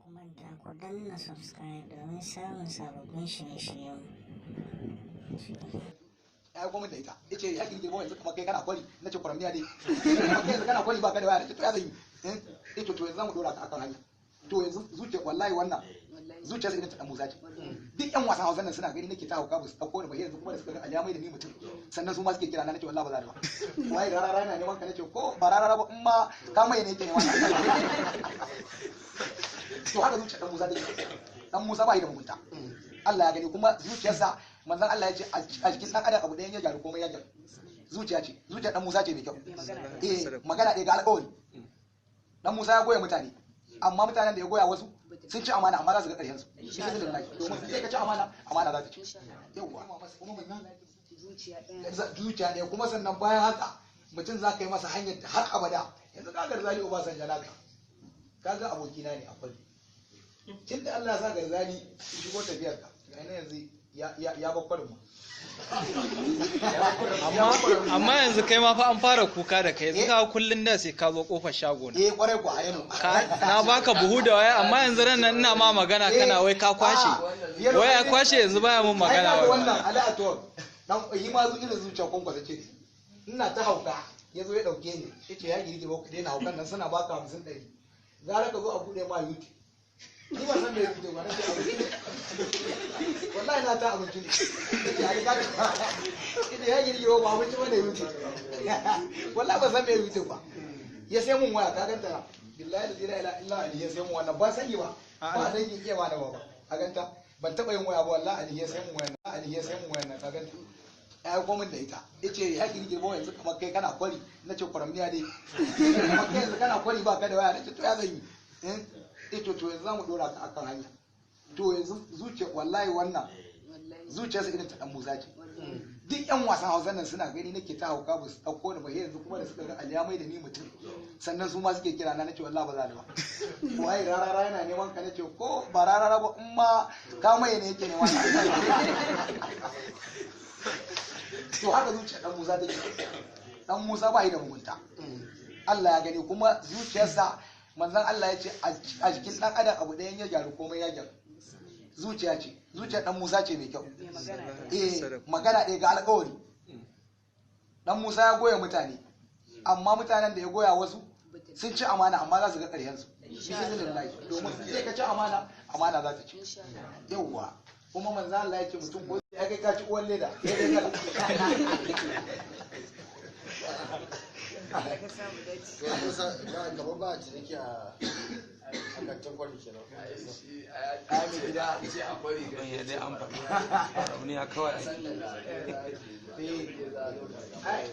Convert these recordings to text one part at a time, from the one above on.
Ku manta ku danna subscribe domin samun sababbin shirye-shiryenmu. Ya aiko min da ita, yace ya ki girma yanzu kamar kai kana kwari. Nace kwaramniya dai, kamar kai yanzu kana kwari ba ka da waya. Nace to ya zan yi eh? To yanzu zamu dora ka akan hanya. To yanzu zuciya, wallahi wannan zuciya sai irin ta dan Musa ce. Duk yan wasan Hausa nan suna gani nake ta hauka, ba su dauko ni ba. Yanzu kuma da suka ga alamai da ni mutum, sannan su ma suke kira na. Nace wallahi ba za ni ba. Wai rarara yana neman ka. Nace ko ba rarara ba, in ma ka mai ne yake neman. To haka zuciya dan Musa take. Dan Musa ba yi da mugunta, Allah ya gani. Kuma zuciyarsa, manzon Allah ya ce a jikin dan adam abu ɗayan ya gyaru, komai ya gyaru. Zuciya ce. Zuciyar dan Musa ce mai kyau. Eh, magana ɗaya ga alƙawari. Dan Musa ya goya mutane, amma mutanen da ya goya wasu sun ci amana, amma za su ga ƙarshen su bismillah, domin sai ka ci amana, amana za ta ci. Yawwa, zuciya ɗaya. Kuma sannan bayan haka mutum za ka yi masa hanyar har abada. Yanzu ka Garzali Obasanjo naka, kaga abokina ne a kwalli. Tun da Allah ya sa Garzali shigo tafiyar ka, ga yanzu ya bar kwarin ma. Amma yanzu kai ma fa an fara kuka da kai. Yanzu ka kullun da sai ka zo kofar shago na. Eh, kwarai ku a yano. Na baka buhu da waya, amma yanzu ran nan ina ma magana kana wai ka kwashe. Wai ya kwashe, yanzu baya mun magana. Wai wannan ala atuwa dan yi ma irin zuciya kwankwasa ce. Ina ta hauka, ya zo ya dauke ni, yace ya girgi ba ku daina haukan nan, suna baka 50 100, gara ka zo a bude ma YouTube. Ni ba san me YouTube ba. Nace abinci, wallahi na ta abinci ne. Yace ai ka ita ya girgi ba abinci bane YouTube. Wallahi ba san me YouTube ba. Ya sai mun waya, ka ganta, billahi la ilaha illa ali, ya sai mun wannan. Ba sani ba, ba dan iya ba da ba a ganta. Ban taba yin waya ba, wallahi ali ya sai mun waya, ali ya sai mun waya, ka ganta. Ya aiko min da ita, yace ya girgi ba yanzu kamar kai kana kwari. Nace kwaramniya dai, kamar kai yanzu kana kwari ba ka da waya. Nace to ya zan yi eh? To yanzu zamu dora ka akan hanya. To yanzu zuciya, wallahi wannan zuciya sai irin ta dan Musa ce. Duk yan wasan Hausa nan suna gani nake ta hauka, ba su dauko ni ba. Yanzu kuma da suka ga alamai da ni mutum, sannan su ma suke kira na. Nace wallahi ba za ni ba. Wai rarara yana neman ka. Nace ko ba rarara ba, in ma ka mai ne yake neman. To haka zuciya dan Musa take. Dan Musa ba yi da mugunta, Allah ya gani. Kuma zuciyarsa, manzon Allah ya ce a jikin dan adam abu ɗayan ya gyaru, komai ya gyaru. Zuciya ce. Zuciyar dan Musa ce mai kyau. Eh, magana ɗaya ga alƙawari. Dan Musa ya goya mutane, amma mutanen da ya goya wasu sun ci amana, amma za su ga ƙarshen su bismillah, domin sai ka ci amana, amana za ta ci. Yawwa, kuma manzon Allah ya ce mutum ko ya kai ka ci uwan leda ya kai kala. Gaba ba a ciniki a kantin kwari kenan. Ai mai gida. Ya dai an faɗi rauniya kawai ake. Ai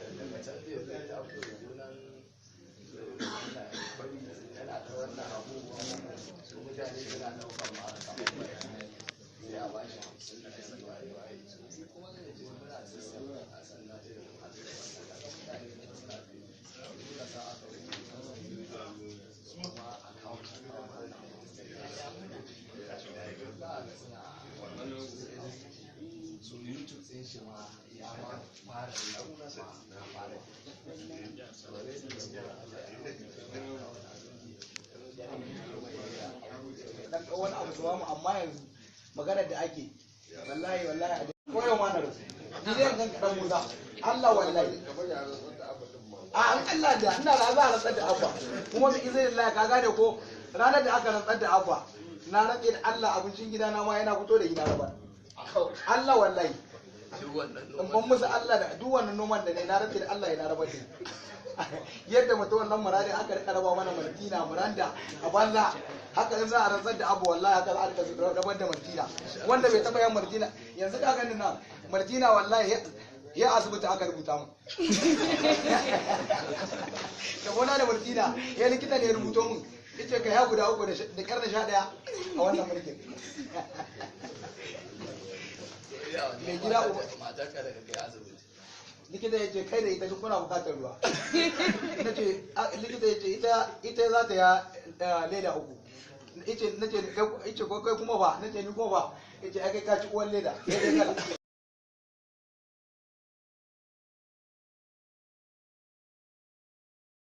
dan wani abu su bamu. Amma yanzu maganar da ake, wallahi wallahi ko yau ma na rasu ni dai yanzu ka dan Musa Allah wallahi. A an Allah da ina da za a rantsar da Abba, kuma bi izinin Allah, ka gane ko, ranar da aka rantsar da Abba, na rantse da Allah abincin gidana ma yana fito da gida ba. Allah wallahi in ban musu Allah da duk wannan noman da ne, na rantse da Allah ya rabar da yadda mutum wannan muradi aka rika raba mana martina muranda a banza. Haka in za a rantsar da Abu, wallahi haka za a rika rabar da martina. Wanda bai taba yin martina yanzu ka gani na martina, wallahi ya asibiti aka rubuta mu da gona da martina, ya likita ne ya rubuto mun, yace ka ya guda uku da karni 11 a wannan mulkin mai gida. Likita ya ce kai da ita duk kuna bukatar ruwa. Na ce likita ya ce ita za ta ya leda uku. Nace ko kai kuma ba, nace ni kuma ba. Yace ai kai ka ci uwan leda.